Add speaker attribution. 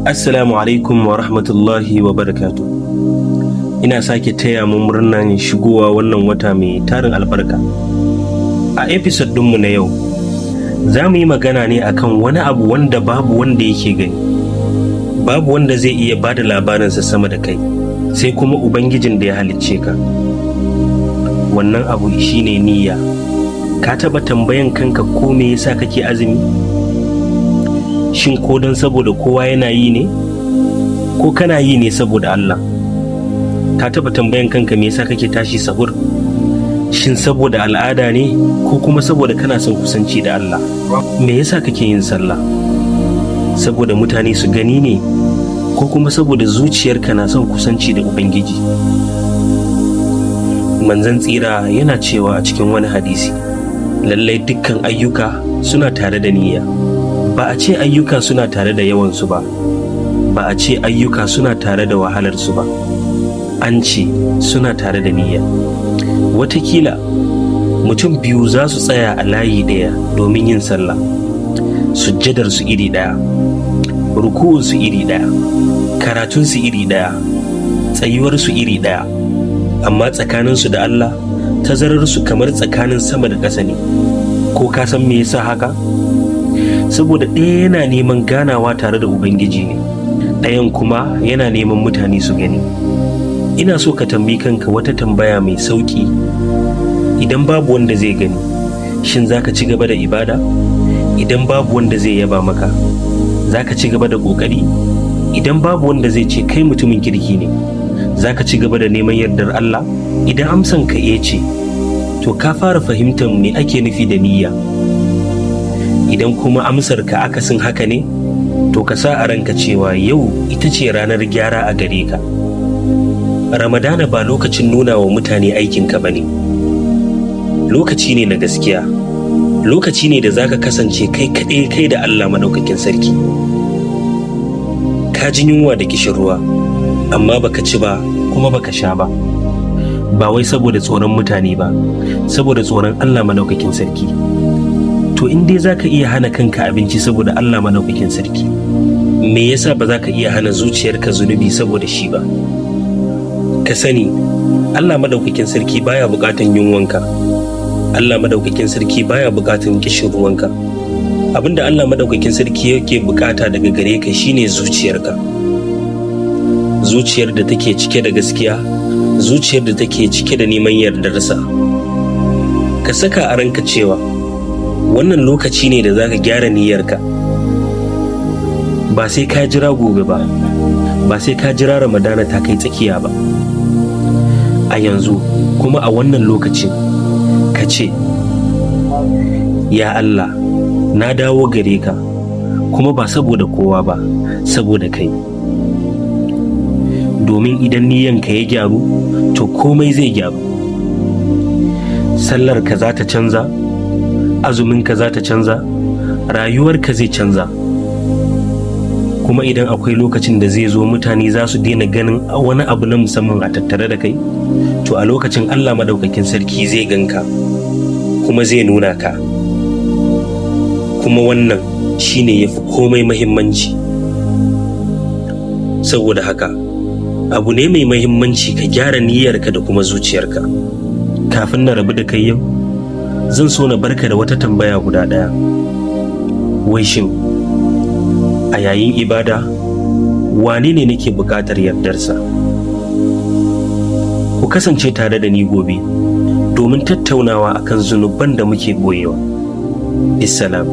Speaker 1: Assalamu alaikum wa rahmatullahi wa barakatu. Ina sake taya mu murnan shigowa wannan wata mai tarin albarka. A episode ɗinmu na yau, za mu yi magana ne akan wani abu wanda babu wanda yake gani. Babu wanda zai iya ba da labarinsa sama da kai, sai kuma Ubangijin da ya halicce ka. Wannan abu shine niyya. Ka taɓa tambayan kanka ko me yasa kake azumi? Shin ko don saboda kowa yana yi ne, ko kana yi ne saboda Allah? Ka taɓa tambayan kanka me yasa kake tashi sahur? Shin saboda al'ada ne, ko kuma saboda kana son kusanci da Allah? Me yasa kake yin sallah? Saboda mutane su gani ne, ko kuma saboda zuciyarka na son kusanci da Ubangiji? Manzon tsira yana cewa a cikin wani hadisi, lallai dukkan ayyuka suna tare da niyya. Ba a ce ayyuka suna tare da yawansu ba, ba a ce ayyuka suna tare da wahalarsu ba, an ce suna tare da niyya. Watakila mutum biyu za su tsaya a layi ɗaya domin yin sallah, sujjadarsu iri ɗaya, ruku'unsu iri ɗaya, karatunsu iri ɗaya, tsayuwarsu iri ɗaya, amma tsakaninsu da Allah tazararsu kamar tsakanin sama da ƙasa ne. Ko ka san me yasa haka? Saboda ɗaya yana neman ganawa tare da Ubangiji ne, ɗayan kuma yana neman mutane su gani. Ina so ka tambayi kanka wata tambaya mai sauƙi: idan babu wanda zai gani, shin za ka ci gaba da ibada? Idan babu wanda zai yaba maka, za ka ci gaba da ƙoƙari? Idan babu wanda zai ce kai mutumin kirki ne, za ka ci gaba da neman yardar Allah? Idan amsan ka eh ce, to ka fara fahimtar me ake nufi da niyya. Idan kuma amsar ka akasin haka ne, to ka sa a ranka cewa yau ita ce ranar gyara a gare ka. Ramadana ba lokacin nuna wa mutane aikinka ba ne, lokaci ne na gaskiya, lokaci ne da zaka kasance kai kaɗai, kai da Allah Maɗaukakin Sarki. Ka ji yunwa da kishirwa, amma baka ci ba kuma baka sha ba, ba wai saboda tsoron mutane ba, saboda tsoron Allah Maɗaukakin Sarki. To in dai zaka iya hana kanka abinci saboda Allah Maɗaukakin Sarki, me yasa ba za ka iya hana zuciyarka zunubi saboda shi ba? Ka sani, Allah Maɗaukakin Sarki baya buƙatan yunwanka. Allah Maɗaukakin Sarki baya buƙatan kishin ruwanka. Abinda Allah Maɗaukakin Sarki yake buƙata daga gare ka shine zuciyarka, zuciyar da take cike da gaskiya, zuciyar da take cike da neman yardarsa. Ka saka a ranka cewa wannan lokaci ne da zaka gyara niyyarka. Ba sai ka jira gobe ba, ba sai ka jira Ramadana ta kai tsakiya ba. A yanzu kuma a wannan lokacin, ka ce, "Ya Allah, na dawo gare ka, kuma ba saboda kowa ba, saboda kai." Domin idan niyyanka ya gyaru, to komai zai gyaru. Sallarka za ta canza, azuminka za ta canza, rayuwarka zai canza. Kuma idan akwai lokacin da zai zo mutane za su daina ganin wani abu na musamman a tattare da kai, to a lokacin Allah Maɗaukakin Sarki zai ganka kuma zai nuna ka. Kuma wannan shine ya fi komai mahimmanci. Saboda haka abu ne mai mahimmanci ka gyara niyyarka da kuma zuciyarka. Kafin na rabu da kai yau, zan so na barka da wata tambaya guda ɗaya: wai shin a yayin ibada, wane ne nake buƙatar yardarsa? Ku kasance tare da ni gobe domin tattaunawa akan zunuban da muke ɓoyewa. Bissalam.